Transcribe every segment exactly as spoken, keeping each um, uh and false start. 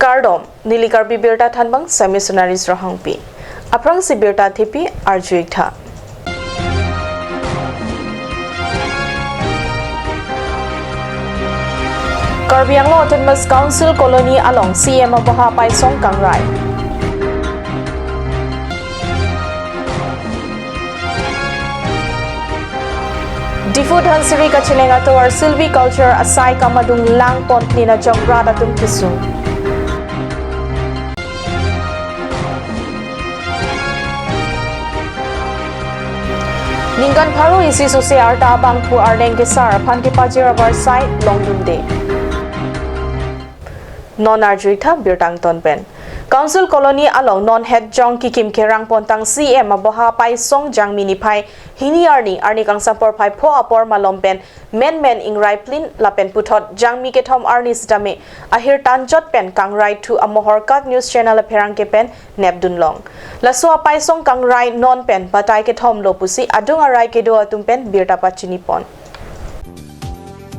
Kardom, neli Karbi Birta thanbang Sami Sonaris Rohangpi. Aphrangsi birta thepi arju-ik tha. Karbi Anglong Autonomous Council Colony along C M aboha paisong kangrai. Diphu Dhansiri kacheleng atovar Silviculture asai kamadung langpon plin ajok rat atum kesung. Ningkan pharo isi sose arta abangphu Arleng Kesar aphan kepajir avarsai longdunde. Non arju-ik tha birta angton pen. Council Colony along non het jong kikim kerang pontang C M aboha paisong Jangmi niphai hini arni, arni kangsam porphai pho apor malom pen menmen ingrai plin lapen puthot Jangmi kethom arni sitame ahir tanjot pen kangrai thu amohor KAT News Channel apherangke pen nepdun long. Laso apaisong kangrai non pen batai kethom lo pusi adung arai kedo atum pen birta pachini pon.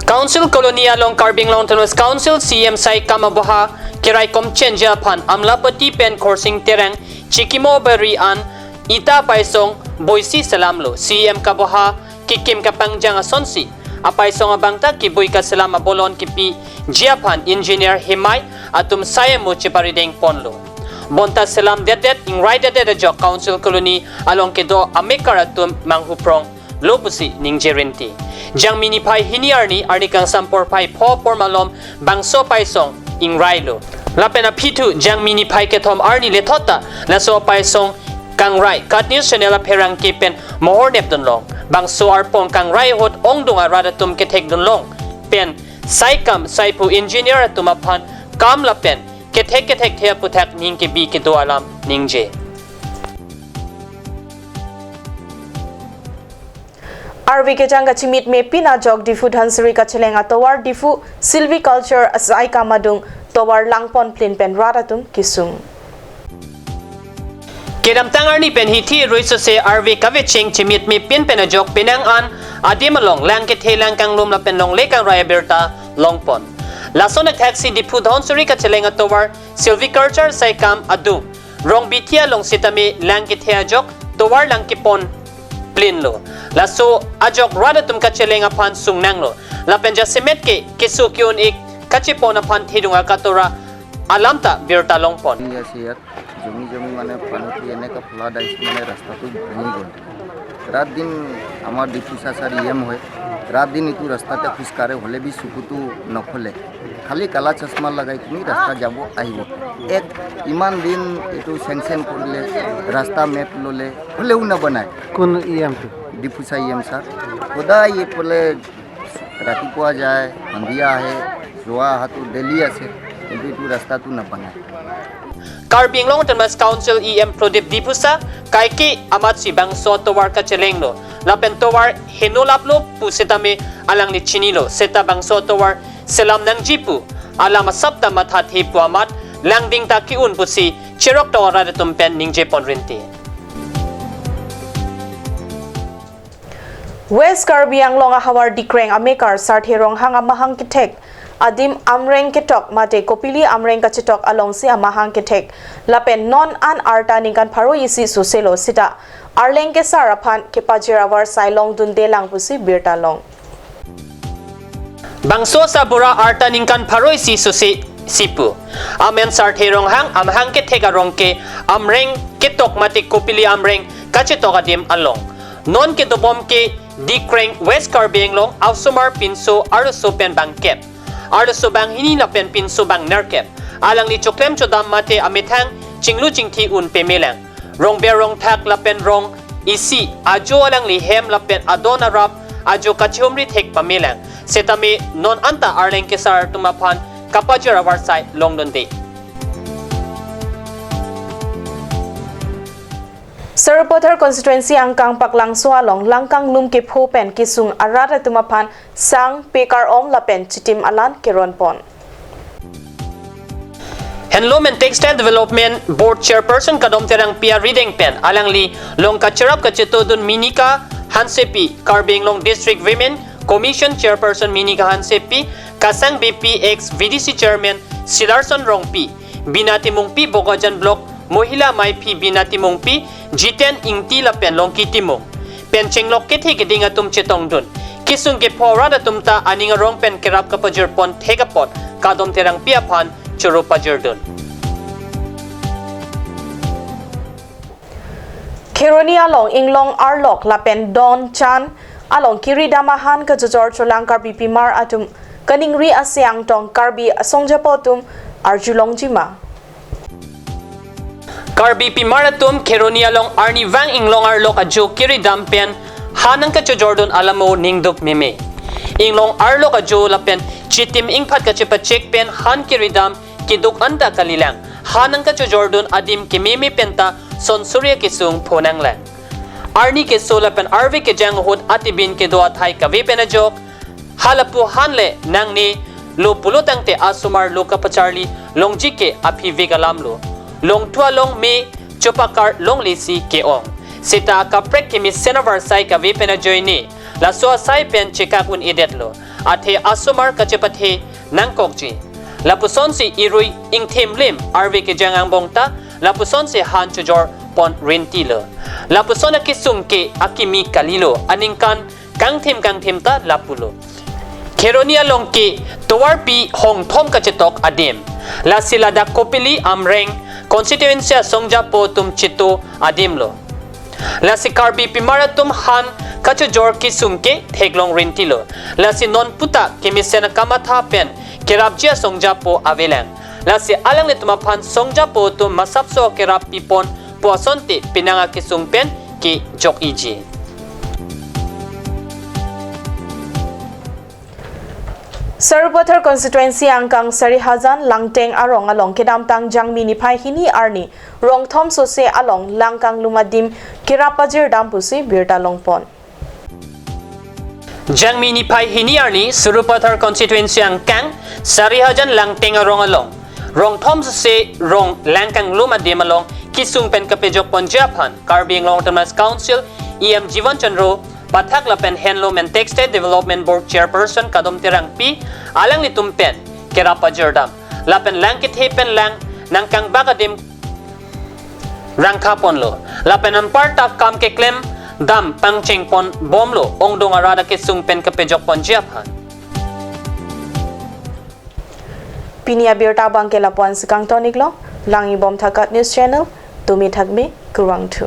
Council Colony along Karbi Anglong Autonomous Council C M sai kam aboha keraikom chenja aphan Amlapati pen Khorsing Terang Chikimo Bari an ita apaisong boisi selam lo. C M kaboha kikim kapangjang asonsi apaisong abang ta keboi kaselam abolon kepiji aphan engineer hemai atum sai amo cheparideng ponlo. Bonta selam detdet ingrai detdet ajok Council Colony along kedo amekar atum manghuprong lo pusi ningje rinti. Jangmi niphai hini arni, arni kangsam porphai pho apor malom bangso apaisong ingrai lo. Lapen aphi thu Jangmi niphai kethom arni lethot ta laso apaisong kangrai KAT News Channel apherangke pen mohor nepdun long. Bangso arpong kangrai ahut ongdung arat atum kethekdun long pen sai kam saiphu engineer atum aphan kam lapen kethek kethekthe aputhak ning kebi kedo alam ningje. Arve kejang kachimitme pin ajok Diphu Dhansiri kacheleng atovar Diphu Silviculture asai kamadung tovar langpon plin pen rat atum kesung. Kedamtang arni pen hithi rui sose arve kavecheng chimitme pin pen ajok penang an adim along lang kethe lang kanglum lapen longle kangrai abirta longpon. Lason akthaksi Diphu Dhansiri kacheleng atovar Silviculture asai kamadung Rongbithi along sitame lang kethe ajok tovar lang kepon plin lo. Laso ajok rat atum kacheleng aphan sungnang lo. Lapen jasemet ke keso ke-un-ik kachepon aphan thedung akatora alam ta birta longpon. Yes, yes. জমি জমি মানে পানীটো এনেকা ফ্লাড আহিছে, মানে ৰাস্তাটো ভাঙি গ'ল। ৰাত দিন আমাৰ ডিফু ছাৰ ই এম হয়, ৰাত দিন এইটো ৰাস্তাতে খোজকাঢ়ে, হ'লে বি চকুটো নখোলে, খালি কালা চশমা লগাই কিনি ৰাস্তা যাব আহিব। এক ইমান দিন এইটো চেংচন কৰিলে, ৰাস্তা মেপ ল'লে, হ'লেও নবনায়। কোন ই এমটো? Diphu sir E M sir. সদায় এইফালে ৰাতিপুৱা যায়, সন্ধিয়া আহে, যোৱা অহাটো ডেইলি আছে, কিন্তু এইটো ৰাস্তাটো নবনায়। Karbi Anglong Autonomous Council E M Prodip Diphusa kaike amatsi bangso tovar kachelenglo lapen tovar henolaplo pu setame alangli chinilo, seta bangso tovar selam nangji pu alam asap ta mathathe pu amat langding ta ke-un pusi cherok tong arat atum pen ningje pon rinti. West Karbi Anglong ahavar Dikreng amekar Sarthe Ronghang amahang kethek adim amreng ketok mate kopili amreng kachetok alongsi amahang kethek. Lapen non an arta ningkan pharo isi soselo seta Arleng Kesar aphan kepajir avarsai longdunde lang pusi birta long. Bangso asabura arta ningkan pharo isi sose si pu. Amen Sarthe Ronghang, amahang kethek arong ke amreng ketok mate kopili amreng kachetok adim along. Non kedobom ke Dikreng West Karbi Anglong aosomar pinso arloso pen bangkep, arloso banghini lapen pinso bangnerkep. Alangli choklem chodam mate amethang chinglu chingthi un pemelang. Rongber rongthak lapen rong isi ajo alangli hem lapen adon arap ajo kachihumri thek pamelang. Setame non anta Arleng Kesar atum aphan kapajir avarsai longdunde. Sarupathar constituency angkang Paklangso along langkanglum kepho pen kesung arat atum aphan sang pekar-om lapen chitim alan keron pon. Handloom and Textile Development Board Chairperson Kadom Terangpi arideng pen alangli long kacherap kachetodun Minika Hansepi, Karbi Anglong District Women Commission Chairperson Minika Hansepi, Kasang B P ex V D C Chairman Silarson Rongpi, Bina Timungpi, Bokajan Block Mohila Maiphi Bina Timungpi, Jiten Ingti lapen Longki Timung pen chenglok kethe keding atum chetongdun. Kesung kepho rat atum ta aning arong pen kerap kapajirpon thek apot Kadom Terangpi aphan choro pajirdun. Kheroni along inglong arlok lapen don chan along kiridam ahan kachojor cholang Karbi pimar atum kaningri ase angtong Karbi asongjapo atum arjulongjima. Karbi pimar atum Kheroni along arnivang inglong arlok ajo kiridam pen han nangkachojordun alamo ningdup meme. Inglong arlok ajo lapen chitim ingphat kachepachek pen han kiridam keduk anta kalilang. Han nangkachojordun adim kememe penta son Surya kesung phonanglang. Arni keso lapen arve kejang ahut atibin kedo athai kave pen ajok, halapu han le nangne lo pulo tangte asomar lo kapacharli longji ke aphi vek alam lo. Longthu along me chopakar longlesi ke-ong. Seta kaprek kemesen avarsai kave pen ajoine laso asai pen chekak un-edetlo. Athe asomar kachepathe nangkokji. Lapusonsi irui ingthimlim arve kejang angbong ta lapusonsi han chojorpon rintilo. Lapuson akesung ke akimi kalilo, aningkan kangthim kangthim ta lapulo. Kheroni along ke tovarpi hongthom kachetok adim. Lasi ladak Kopili Amreng constituency asongjapo atum cheto adimlo. Lasi Karbi pimar atum han kachojor kesung ke theklong rintilo. Lasi non puta kemesen akamatha pen kerapji asongjapo avelang. Lasi alanglitum aphan songjapo atum masapso kerap pipon pu asonte penang akesung pen kejok-iji. Sarupathar constituency angkang Sarihajan Langteng arong along kedamtang Jangmi niphai hini arni rongthom sose along langkanglum adim kerap pajirdam pusi birta longpon. Jangmi niphai hini arni Sarupathar constituency angkang Sarihajan Langteng arong along rongthom sose rong langkanglum adim along kesung pen kapejokponji aphan Karbi Anglong Autonomous Council E M Jivan Chandra Pathak lapen Handloom and Textile Development Board Chairperson Kadom Terangpi alanglitum pen kerap pajirdam. Lapen lang kethe pen lang nangkangbak adim rangkhaponlo. Lapen anparta kam keklemdam pangchengpon bomlo, ongdung arat akesung pen kapejokponji aphan. Pini abirta abangke lapu-ansi kangtoniklo, langbom tha KAT News Channel, tumi thakme, kurvangthu.